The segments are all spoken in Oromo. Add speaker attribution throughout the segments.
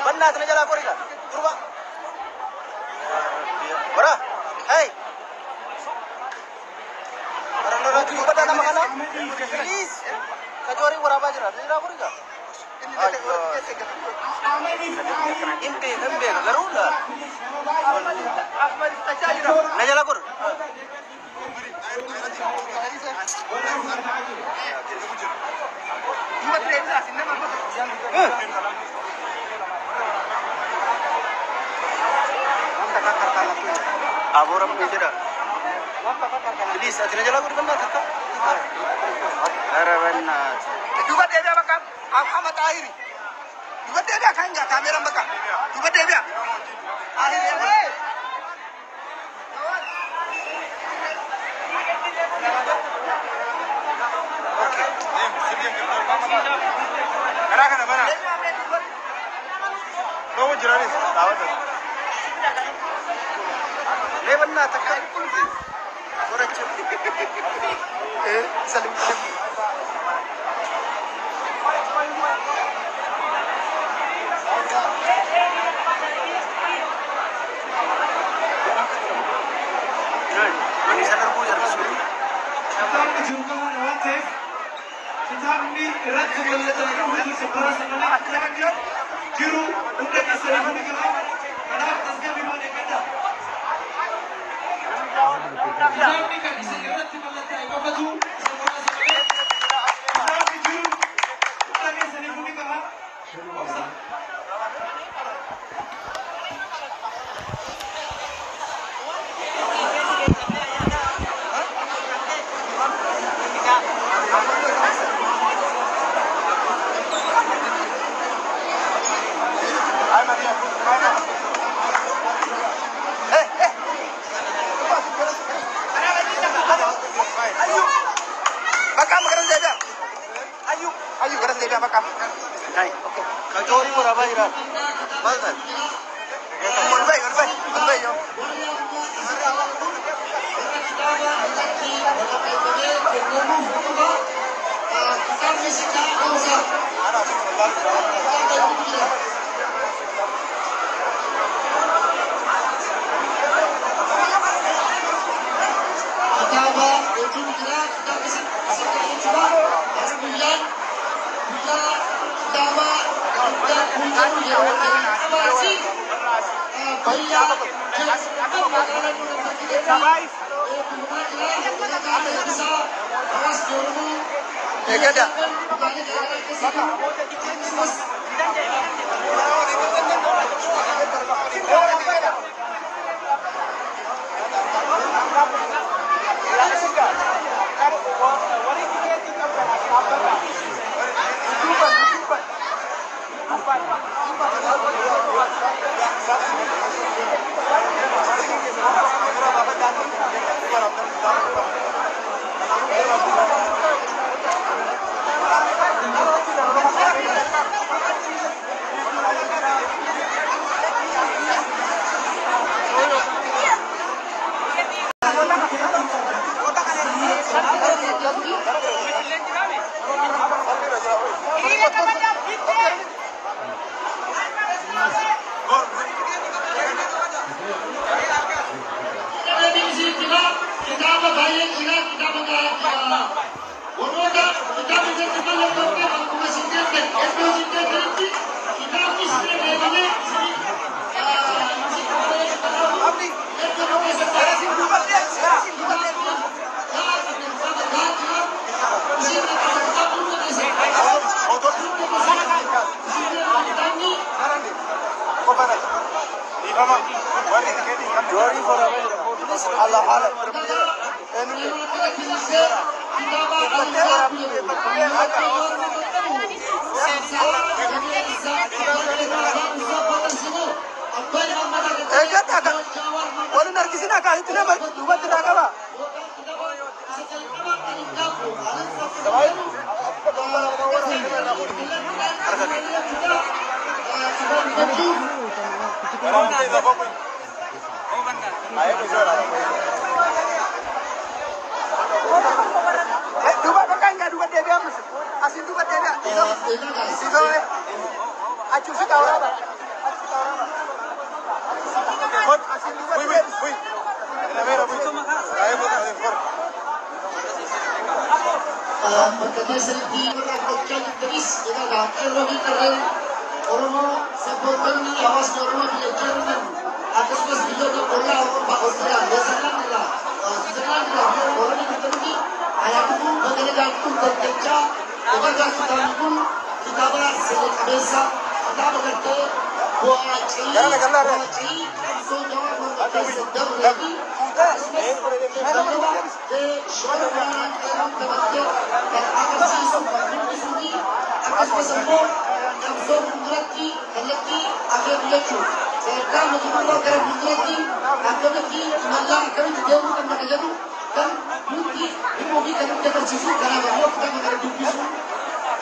Speaker 1: በእናትህ ነጀላ ቆሪጋ ዱርባ ወራ ሄይ Please, kajori warabaa jira. Nira buriga. Hin beeka garuu laal. Na jala gor. Aboo rabbii jedha. Please, ati na jala gori bannaa takka. ኧረ በእናትህ
Speaker 2: Duuba deebi'a bakka amma xaahiri. Duuba deebi'a kan jaa kaameeraan bakka. Duuba deebi'a. Xaahiri.
Speaker 3: Karaa kana banaa. Dhoowwu jiranis dhaabatan.
Speaker 1: Mee በእናትህ takka goracha.
Speaker 2: Salim.
Speaker 1: Ani isa darbuu jarbisu.
Speaker 4: Kitaabni jiru qabaadha waan ta'eef kitaabni irratti mallatanii muraasa malee jiru hunda keessaniif ni qaba. Kanaaf tasgabbii eeggadha. Kitaabni kan isin irratti mallattaa'e qofatu isa muraasa malee kitaabni jiru hunda keessaniif ni qaba. Obsa.
Speaker 2: Ayu. Bakka amma garas deebi'a. Ayu. Ayu garas deebi'a bakka.
Speaker 1: Kajori waraabaa jira. Maal taate?
Speaker 2: Ol bahi ol bahi ol bahi yoo.
Speaker 5: Kitaaba yookiin jira kitaabni isin jechuudha. As guyyaan guyyaa kitaaba guddaa kun jedhu yeroo jalqabaati bayyaa jedhamu magaalaa Naqamtee keessatti eebbifamaa jira. Kitaaba eebbisaa hawaasni Oromoo
Speaker 2: Eeggadha.
Speaker 5: kutaalee garaagaraa keessa jiru akkasumas Kitaaba baay'ee jira kitaaba warroota kitaaba irratti mallattoofne akkuma isin jettan iddoo isin jettanitti kitaabni isin deebamee isin isin qabatee kanaafu erga keessa
Speaker 3: Dhiifama. Warri tikeetii hin qabne.
Speaker 1: Jorii waraabaa jira.
Speaker 2: Allah haala. Eeggadha kan waliin harkisin akaasitti nama duubatti naa qaba. Duuba bakka hin duuba deebi'a ammas. Asiin duuba deebi'a. Dhiifama.
Speaker 5: Bakka keessanitti warra fudhachaa jirtanis egaa qeerroo fi qarreen Oromoo sabboontoonni hawaasni Oromoo biyya Jarman akkasumas biyyoota ollaa Awurooppaa Oostiriyaa, Neezerlaand irraa, Siwiizerlaand irraa warroonni jirtanitti ayyaanni bakka nagaan dhuftan jechaa egaa kitaabni kun kitaaba seena qabeessa kitaaba gartee bu'aa cayii qabsoo Jawaar Mohammad keessa dabree fi akkasumas kitaaba shoora olaanaa qeerroon taphattee kan agarsiisu kan mul'isuu fi akkasumas immoo qabsoo fuulduratti kallattii akeeku jechuudha. Sadarkaa nuti irraa gara fuulduratti akkamitti imallaa akkamitti deemuu qabna kan jedhu kan nutti himuu fi kan nutti agarsiisu. Kanaaf ammoo kitaaba kana dubbisu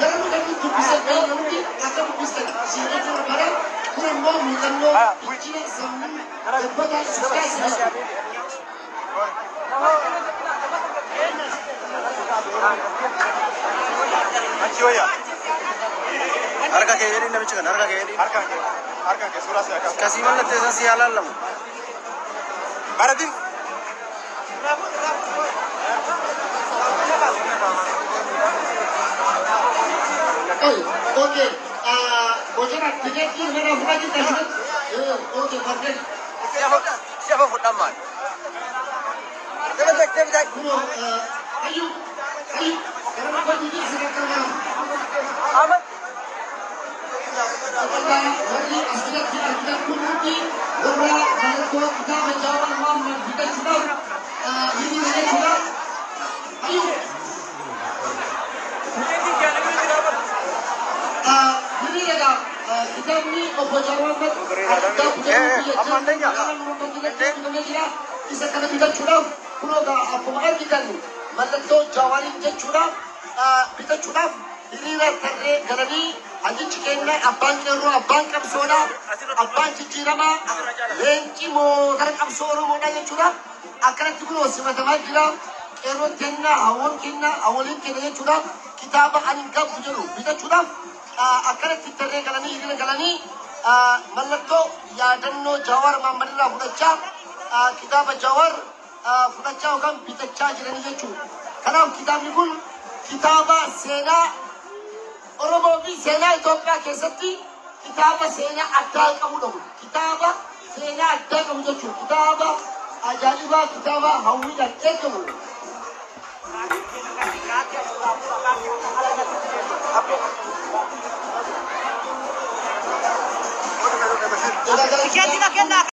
Speaker 5: gara nu kan nuti dubbisee beeknu nuti akka dubbistan isin jechuu barbaada. Kun immoo muuxannoo bilchina sammuu gabbataa isin taasisa jechuudha.
Speaker 3: Achi wayya.
Speaker 1: Harka kee jedhiin namicha kana harka kee jedhiin.
Speaker 3: Harkaan kee suuraa si akkas.
Speaker 1: Kasii mallatteessan si yaalallamu.
Speaker 3: Baratin.
Speaker 5: Oye, okay. Bojana, tikeetii irraa fudhaa jirta asirratti? Okay, fardeen.
Speaker 1: Si'a fudhan maali?
Speaker 5: Kunoo, hayyuu, hayyuu, gara dhufanii asirratti argamu. Warri asirratti argitan kun hundi warra mallattoo kitaaba Jawaar Mohammad bitachuudhaaf hiriira jechuudha. Hayyuu. Hiriira kitaabni obbo Jawaar Mohammad biyya bitamee jira. Isa kana bitachuudhaaf kunoo akkuma argitan mallattoo Jawaariin jechuudha bitachuudhaaf hiriira tarree galanii ajichi keenya abbaan qeerroo abbaan qabsoodha abbaan jijjiiramaa leenci mootara qabsoo Oromoodha jechuudha. Akkanatti kunoo simatamaa jira. Qeerroon keenya hawwan keenya hawwaliin keenya jechuudha. Kitaaba ani hin qabu jedhu bitachuudhaaf akkanatti tarree galanii hiriira galanii mallattoo yaadannoo Jawaar Mohammad irraa fudhachaa kitaaba Jawaar fudhachaa yookaan bitachaa jiranii jechuudha. Kanaaf kitaabni kun kitaaba seenaa Oromoo fi seenaa Itoophiyaa keessatti kitaaba seenaa addaa qabudha. Kitaaba seenaa addaa qabu jechuudha. Kitaaba ajaa'ibaa kitaaba hawwiidhaan eegamu. Egaa gara